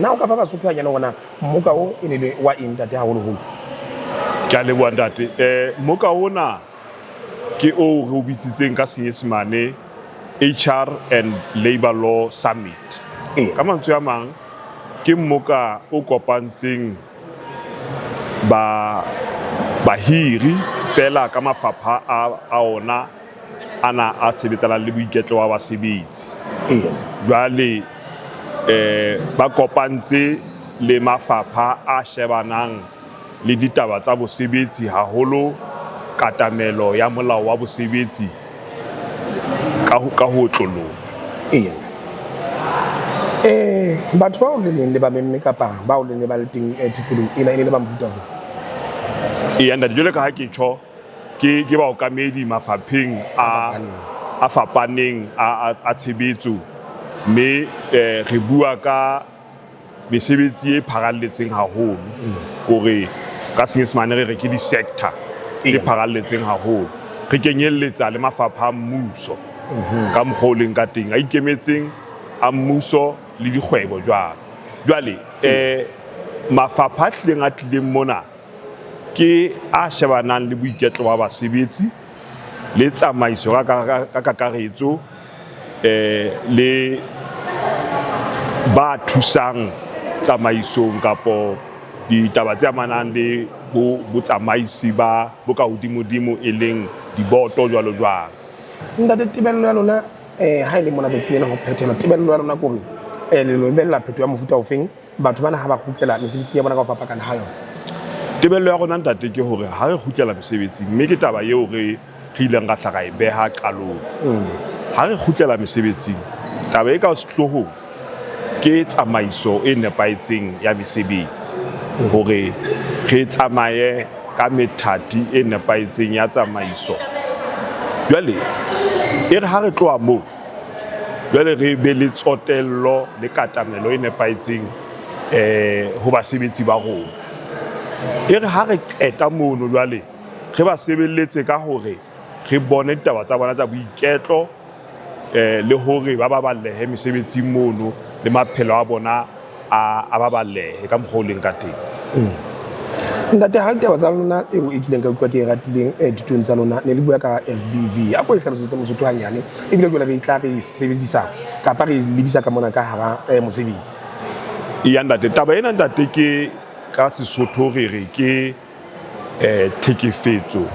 Na o ka fa Basotho hanyane hore na mmoka o e ne le wa eng ntate haholoholo? Ke a leboha ntate. Mmoka ona ke oo re o bitsitseng ka Senyesemane HR and Labour Law Summit. Ka mantswe a mang ke mmoka o kopantseng ba bahiri fela ka mafapha a ona ana a sebetsanang le boiketlo wa basebetsi. Jwale ba kopantse le mafapha a shebanang le ditaba tsa bosebetsi haholo katamelo ya molao wa bosebetsi ka ho otloloha. Eya. Batho bao le neng le ba memme kapa bao le ne ba le teng thupelong ena e ne le ba mofuta ofe? Eya ntate, jwale ka ha ke tjho ke ke baokamedi mafapheng a a fapaneng a tshebetso mme re bua ka mesebetsi e pharalletseng haholo kore ka Senyesemane re re ke di-sector tse pharalletseng haholo. Re kenyelletsa le mafapha a mmuso ka mokgwa o leng ka teng a ikemetseng a mmuso le dikgwebo jwalo. Jwale mafapha a hlileng a tlileng mona ke a shebanang le boiketlo ba basebetsi le tsamaiso ka kakaretso le ba thusang tsamaisong kapo ditaba tse amanang le botsamaisi ba bo ka hodimodimo e leng diboto jwalo jwalo. Ntate, tebello ya lona ha e le mona tsatsing lena ho phethelwa, tebello ya lona ke hore le lo lebella phetho ya mofuta ofeng? Batho bana ha ba kgutlela mesebetsing ya bona ka ho fapakana ha yona. Tebello ya rona ntate ke hore ha re kgutlela mesebetsing, mme ke taba eo re re ileng ra hla ra e beha qalong. Ha re kgutlela mesebetsing, taba e ka sehloohong ke tsamaiso e nepahetseng ya mesebetsi. Hore re tsamaye ka methati e nepahetseng ya tsamaiso. Jwale e re ha re tloha moo, jwale re be le tsotello le katamelo e nepahetseng ho basebetsi ba rona. E re ha re qeta mono jwale re ba sebeletse ka hore re bone ditaba tsa bona tsa boiketlo le hore ba baballehe mesebetsing mono le maphelo a bona a baballehe ka mokgwa o leng ka teng. Ntate, ha ditaba tsa lona eo e kileng ka utlwa ke e ratileng thutong tsa lona ne le bua ka SBV. A ko e hlalosetse Mosotho hanyane ebile jwale re tla re e sebedisa kapa re lebisa ka mona ka hara mosebetsi. Eya ntate, taba ena ntate ke ka Sesotho re re ke tlhekefetso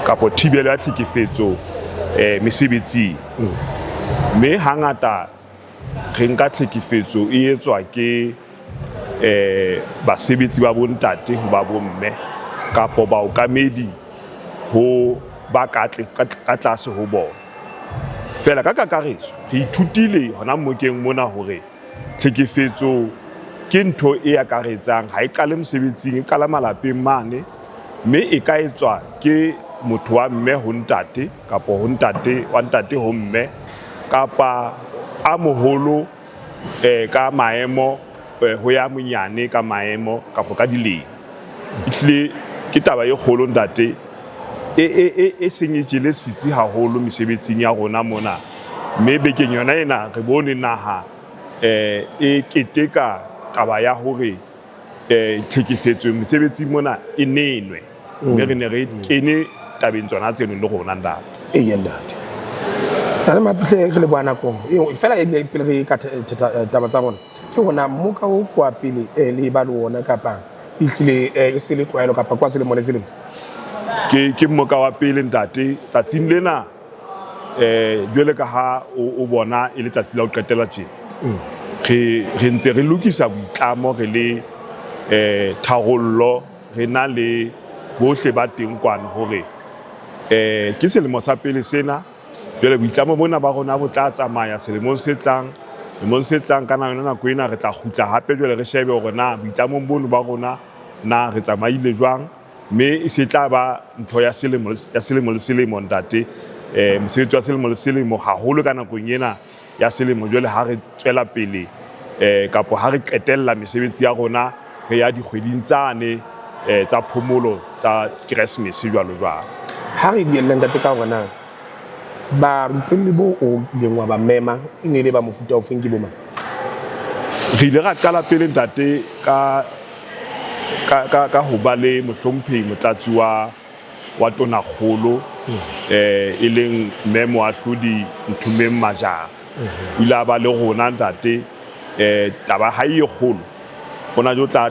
kapo thibelo ya tlhekefetso mesebetsing. Mme hangata re nka tlhekefetso e etswa ke basebetsi ba bontate ho ba bomme kapo baokamedi ho ba ka tlase ho bona. Feela ka kakaretso re ithutile hona mmokeng mona hore tlhekefetso ke ntho e akaretsang, ha e qale mosebetsing, e qala malapeng mane, mme e ka etswa ke motho wa mme ho ntate kapo ho ntate wa ntate ho mme kapa a moholo ka maemo ho ya monyane ka maemo kapo ka dilemo. Ehlile ke taba e kgolo ntate e seng e jele setsi haholo mesebetsing ya rona mona, mme bekeng yona ena re bone naha e keteka taba ya hore tlhekefetso mesebetsing mona e nenwe, mme re ne re kene tabeng tsona tseno le rona ntate. Eya ntate. Ntate Mapihle, re leboha nakong eo fela e pele re ka thetha taba tsa rona ke hore na mmoka o kwa pele le ba le ona kapa ehlile e se le tlwaelo kapa kwa selemo le selemo? Ke mmoka wa pele ntate tsatsing lena jwale ka ha o bona e le tsatsi la ho qetela tjena. Re ntse re lokisa boitlamo re le tharollo re na le bohle ba teng kwano hore ke selemo sa pele sena. Jwale boitlamo bona ba rona bo tla tsamaya selemong se tlang, lemong se tlang ka yona nako ena re tla kgutla hape jwale re shebe hore na boitlamong bono ba rona na re tsamaile jwang, mme e se tla ba ntho ya selemo ya selemo le selemo ntate. Mosebetsi wa selemo le selemo haholo ka nakong ena ya selemo jwale ha re tswela pele kapo ha re qetella mesebetsi ya rona re ya dikgweding tsane tsa phomolo tsa Keresemese jwalo jwalo. Ha re dielle ntate ka hore na barupelli bo o ileng wa ba mema e ne e le ba mofuta ofeng, ke bo mang? Re ile ra qala pele ntate ka ho ba le mohlomphehi motlatsi wa tonakgolo, e leng mme moahlodi Nthumeng Majara. O ile a ba le rona ntate, taba ha e kgolo ona jo tla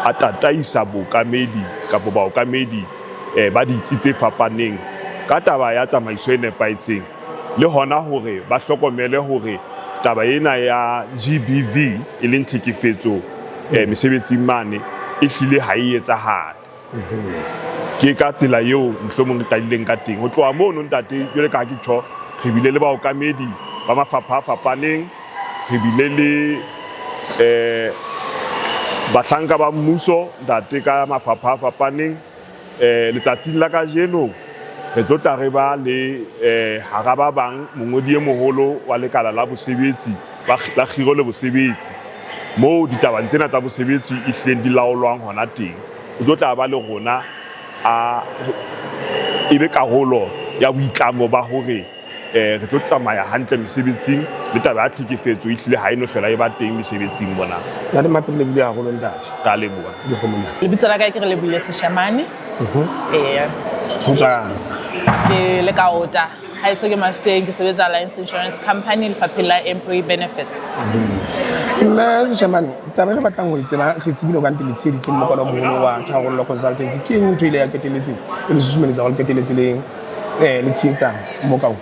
a tataisa bookamedi kapa baokamedi ba ditsi tse fapaneng ka taba ya tsamaiso e nepahetseng, le hona hore ba hlokomele hore taba ena ya GBV e leng tlhekefetso mesebetsing mane e hlile ha e etsahale. Ke ka tsela eo mohlomong re qadileng ka teng. Ho tloha mono ntate, jwale ka ha ke tjho, re bile le baokamedi ba mafapha a fapaneng, re bile le bahlanka ba mmuso ntate ka mafapha a fapaneng. Letsatsing la kajeno re tlo tla re ba le hara ba bang mongodi e moholo wa lekala la bosebetsi la kgiro le bosebetsi, moo ditabeng tsena tsa bosebetsi e hlileng di laolwang hona teng. O tlo tla ba le rona a e be karolo ya boitlamo ba hore re tlo tsamaya hantle mesebetsing, le taba ya tlhekefetso e hlile ha e no hlola e ba teng mesebetsing mona. Ntate Mapele, le bile haholo ntate. Ka leboha. Dikgomo ntate. Lebitso la ka ke re Lebohile Seshamane. Ee. Ho tswa Ke le Kaota. Haeso ke Mafteng, ke sebetsa Alliance Insurance Company lefapheng la Employee Benefits. Mme Seshamane, taba e re batlang ho e tseba, re tsebile ka nte le tsheheditseng mokwana o moholo wa Tharollo Consultancy. Ke eng ntho ile ya qetelletseng e le susumeletsa hore le qetelletse le tshehetsa mmoka o?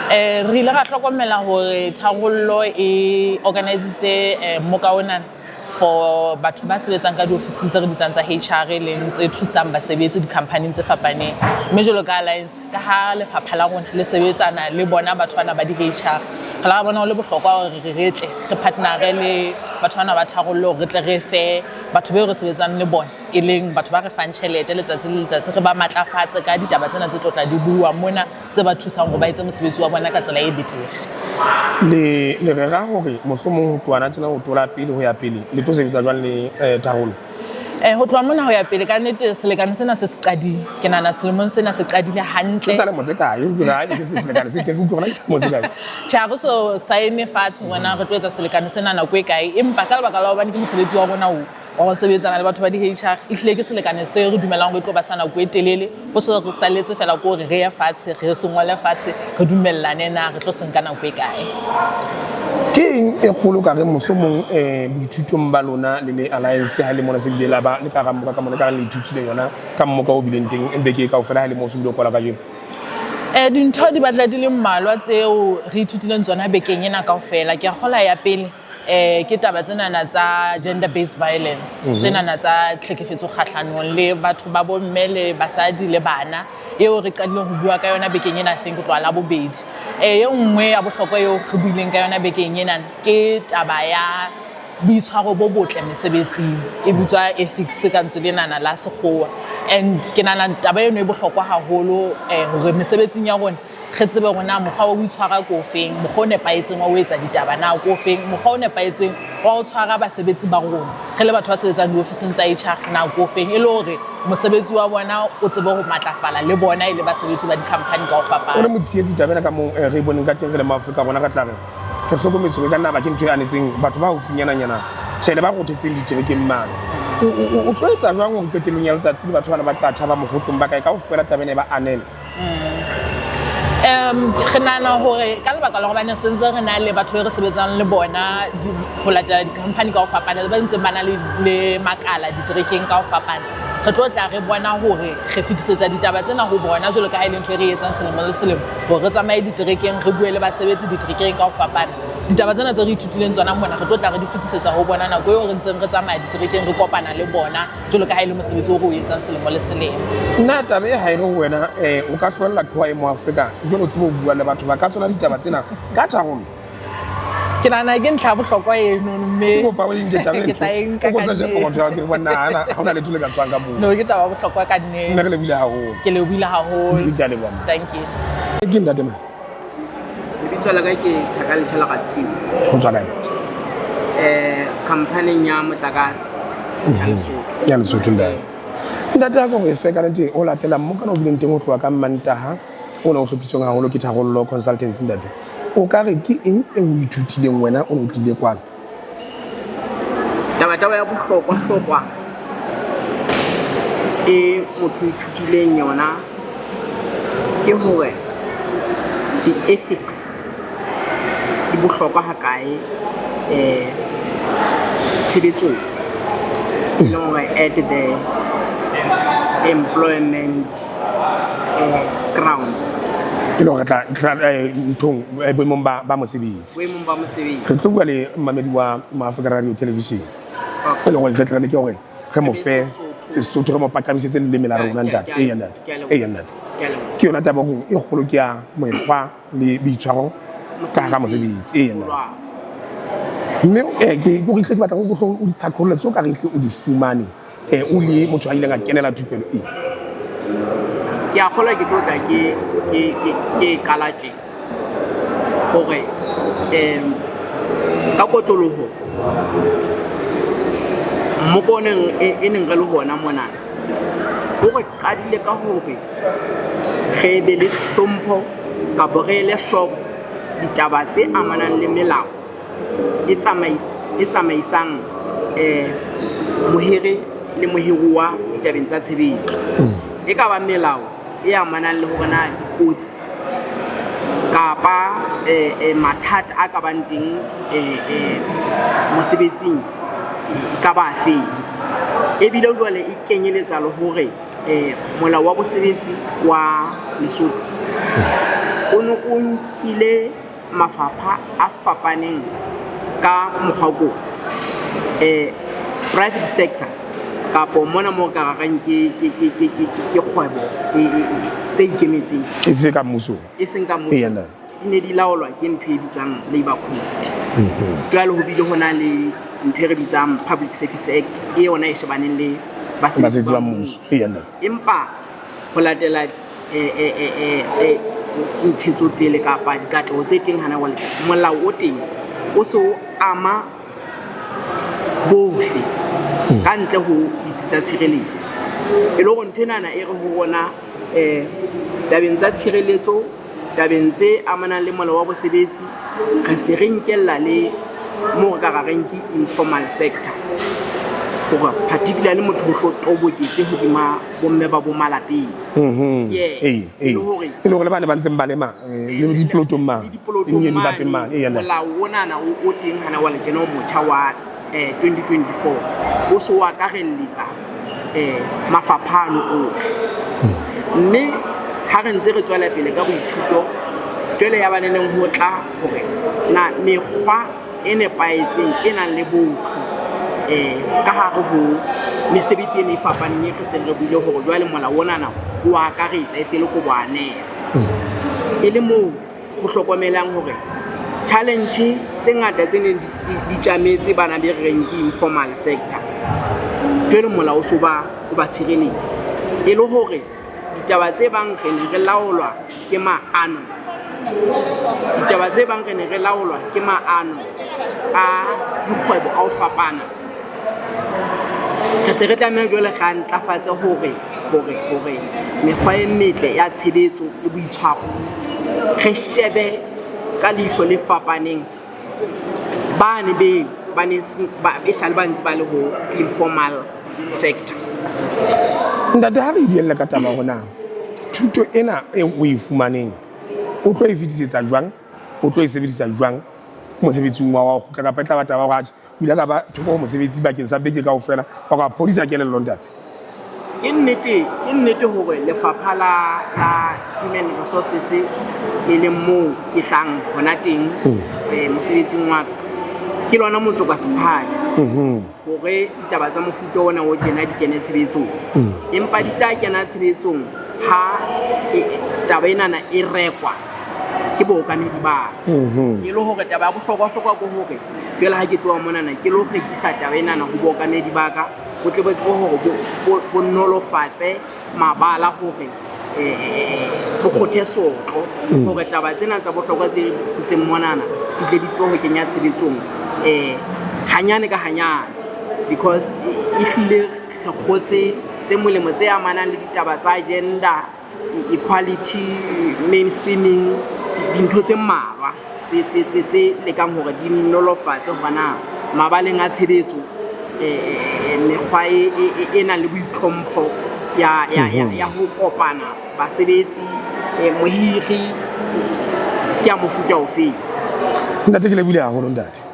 Re ile ra hlokomela hore Tharollo e organisitse mmoka ona for batho ba sebetsang ka diofising tse re bitsang tsa HR, e leng tse thusang basebetsi di-company tse fapaneng. Mme jwalo ka Alliance, ka ha lefapha la rona le sebetsana le bona batho bana ba di-HR, re la bona ho le bohlokwa hore re tle re partnere le batho bana ba Tharollo, hore re tle re fe batho beo re sebetsang le bona, e leng batho ba re fang tjhelete letsatsi le letsatsi, re ba matlafatse ka ditaba tsena tse tlo tla di bua mona, tse ba thusang hore ba etse mosebetsi wa bona ka tsela e betere. Le rera hore mohlomong ho tloha tjena ho tola pele ho ya pele le tlo sebetsa jwang le Tharollo? Ho tloha mona ho ya pele, ka nnete selekane sena se se qadile, ke nahana selemong sena se qadile hantle. Ke sa lemo tse kae? Ha ke se selekane se ke utlwa hore ke selemo tse kae? Tjhe, ha re so sign fatshe hore na re tlo etsa selekane sena nako e kae, empa ka lebaka la hobane ke mosebetsi wa rona o wa ho sebetsana le batho ba di-HR, ehlile ke selekane se re dumelang hore e tlo ba sa nako e telele. Ho se re saletse fela ke hore re ye fatshe, re se ngole fatshe, re dumellane na re tlo se nka nako e kae. Ke eng e kgolo ka re mohlomong boithutong ba lona le le Alliance ha le mona se bile la ba le ka hara mmoka ka mona, ka re le ithutile yona ka mmoka o bileng teng beke kaofela ha le mo se bile o kwala kajeno? Dintho di batla di le mmalwa tseo re ithutileng tsona bekeng ena kaofela. Ke a kgola ya pele ke taba tsenana tsa gender based violence, tsenana tsa tlhekefetso kgahlanong le batho ba bomme le basadi le bana, eo re qadileng ho bua ka yona bekeng ena, think ho tloha la bobedi. E nngwe ya bohlokwa eo re buileng ka yona bekeng ena ke taba ya boitshwaro bo botle mesebetsing, e bitswa ethics ka ntswe lenana la sekgowa. And ke nahana taba eno e bohlokwa haholo, hore mesebetsing ya rona re tsebe hore na mokgwa wa ho itshwara ke ofeng, mokgwa o nepahetseng wa ho etsa ditaba na ke ofeng, mokgwa o nepahetseng wa ho tshwara basebetsi ba rona re le batho ba sebetsang diofising tsa HR na ke ofeng, e le hore mosebetsi wa bona o tsebe ho matlafala le bona e le basebetsi ba di-company ka ho fapana. O le motshehetsi taba ena ka moo re e boneng ka teng re le maAfrika rona, re tla re re hlokometse hore e ka nna ba ke ntho e anetseng batho ba haufinyananyana, tjhe, le ba rothetseng diterekeng mane. O tlo etsa jwang hore qetellong ya letsatsi le batho bana ba qatha ba mohotlong ba kae kaofela taba ena e ba anele? Re nahana hore ka lebaka la hobane sentse re na le batho be re sebetsang le bona ho latela di-company ka ho fapana, ba ntseng ba na le makala diterekeng ka ho fapana, re tlo tla re bona hore re fetisetsa ditaba tsena ho bona jwalo ka ha e le ntho e re etsang selemo le selemo, hore re tsamaye diterekeng re bue le basebetsi diterekeng ka ho fapana. Ditaba tsena tse re ithutileng tsona mona re tlo tla re di fetisetsa ho bona nako eo re ntseng re tsamaya diterekeng re kopana le bona, jwalo ka ha e le mosebetsi o re o etsang selemo le selemo. Nna taba e ha e re ho wena, o ka hloella qhoa e mo Afrika jwale o tsebe ho bua le batho ba ka tsona ditaba tsena ka tharollo? Ke nahana ke ntlha ya bohlokwa eno, mme Ke kopa o e nke taba ke tla e nka o ko ka sa shebe nnete. motho wa ke bona ha hona letho le ka tswang ka moo. No, ke taba ya bohlokwa ka nnete. Nna re lebohile haholo. Ke lebohile haholo. Ke a leboha. Thank you. Ke ntate mang? Lebitso la ka ke Thaka Letjha Ratshiu. Ho tswa kae? Khamphaning ya motlakase ya Lesotho. Ya Lesotho ntate. Ntate ya ko re fe ka nnete o latela mmokano o bileng teng ho tloha ka Mantaha o ne o hlophisweng haholo ke Tharollo Consultancy ntate. O ka re ke eng e o ithutileng wena o ne o tlile kwano? Taba-taba ya bohlokwa-hlokwa e motho ithutileng yona ke hore di-ethics di bohlokwa hakae tshebetsong, e leng hore at the employment grounds. E le hore tla nthong boemong ba mosebetsi. Boemong ba mosebetsi. Re tlo bua le mmamedi wa Maafrika Radio Television, e leng hore re tle re leke hore re mo fe Sesotho, re mo pakamisetse leleme la rona, ntate. Eya, ntate. Eya, ntate. Ke a leboha. Ke yona taba hore e kgolo ke ya mekgwa le boitshwaro ka hara mosebetsi. Eya, ntate. Mme ke gore hle ke batla go tlo o diqhaqholla tseo ka re hle o di fumane o le motho a ileng a kenela thupelo e. Ke a kgolwa ke tlo tla ke e qala tje hore ka kotloloho mmokoneng e neng re le hona mona, o re qadile ka hore re be le hlompho kapa re ele hloko ditaba tse amanang le melao e tsamaisang mohiri le mohiruwa ditabeng tsa tshebetso. E ka ba melao e amanang le hore na dikotsi kapa mathata a ka bang teng mosebetsing e ka ba afeng. Ebile jwale e kenyeletsa le hore molao wa bosebetsi wa Lesotho o ne o nkile mafapha a fapaneng ka mokgwa ko private sector kapo mona mo ka reng ke kgwebo tse ikemetseng. E se ka mmusong. E seng ka mmusong. Eya, ntate. Di ne di laolwa ke ntho e bitswang Labour Code. Jwale ho bile ho na le ntho e re bitsang Public Service Act, e yona e shebaneng le basebetsi ba mmuso. Eya, ntate. Empa ho latela ntshetsopele kapa dikatleho tse teng hana jwale, molao o teng o se o ama bohle ka ntle ho ditsi tsa tshireletso. E le hore ntho enana e re ho rona tabeng tsa tshireletso, tabeng tse amanang le molao wa bosebetsi, re se re nkella le moo re ka ra reng ke informal sector, hore particularly motho o hlo toboketse hodima bomme ba bo malapeng. Yes. E le hore E le hore le bane ba ntseng ba lema le diplotong mane. Le dipolotong Le dibapeng mane. Eya, ntate. Molao onana o teng hana wa letjena o motjha wa 2024 o so o akarelletsa mafapha ano otlhe. Mme ha re ntse re tswela pele ka boithuto, jwale ya ba ne neng ho tla hore na mekgwa e nepahetseng e nang le botho ka hare ho mesebetsi e fapaneng e re seng re buile hore jwale molao onana o akaretsa e se le koboanela. E le moo go hlokomelang hore challenge tse ngata tse neng di tjametse bana be re reng ke informal sector, jwale molao o so ba o ba tshireletsa. E le hore ditaba tse bang re ne re laolwa ke maano, ditaba tse bang re ne re laolwa ke maano a dikgwebo ka ho fapana, re se re tlameha jwale re a ntlafatse hore mekgwa e metle ya tshebetso le boitshwaro re shebe ka leihlo le fapaneng bane be ba ne e sale ba ntse ba le ho informal sector. Ntate, ha re diella ka taba hore na thuto ena e o e fumaneng o tlo e fetisetsa jwang, o tlo e sebedisa jwang mosebetsing wa ho kgutla, kapa e tla ba taba hore atjhe o ile ka ba thoko ho mosebetsi bakeng sa beke kaofela wa ka phodisa kelello, ntate? Ke nnete hore lefapha la human resources, e leng moo ke hlang hona teng mosebetsing wa ka, ke lona motso ka sephadi hore ditaba tsa mofuta ona o tjena di kene tshebetsong. Empa di tla kena tshebetsong ha taba enana e rekwa ke bookamedi ba ka. E le hore taba ya bohlokwa-hlokwa ke hore jwale ha ke tloha monana ke lo rekisa taba enana ho bookamedi ba ka, bo tle bo tsebe hore bo nolofatse mabala hore bo kgothe sotlo hore taba tsena tsa bohlokwa tse futseng monana di tle di tsebe ho kenya tshebetsong hanyane ka hanyane, because e hlile re kgotse tse molemo tse amanang le ditaba tsa gender equality, mainstreaming, dintho tse mmalwa tse lekang hore di nolofatse hore na mabaleng a tshebetso mekgwa e nang le boitlhompho ya ho kopana basebetsi, mohiri ke ya mofuta ofeng. Ntate, ke lebohile haholo, ntate.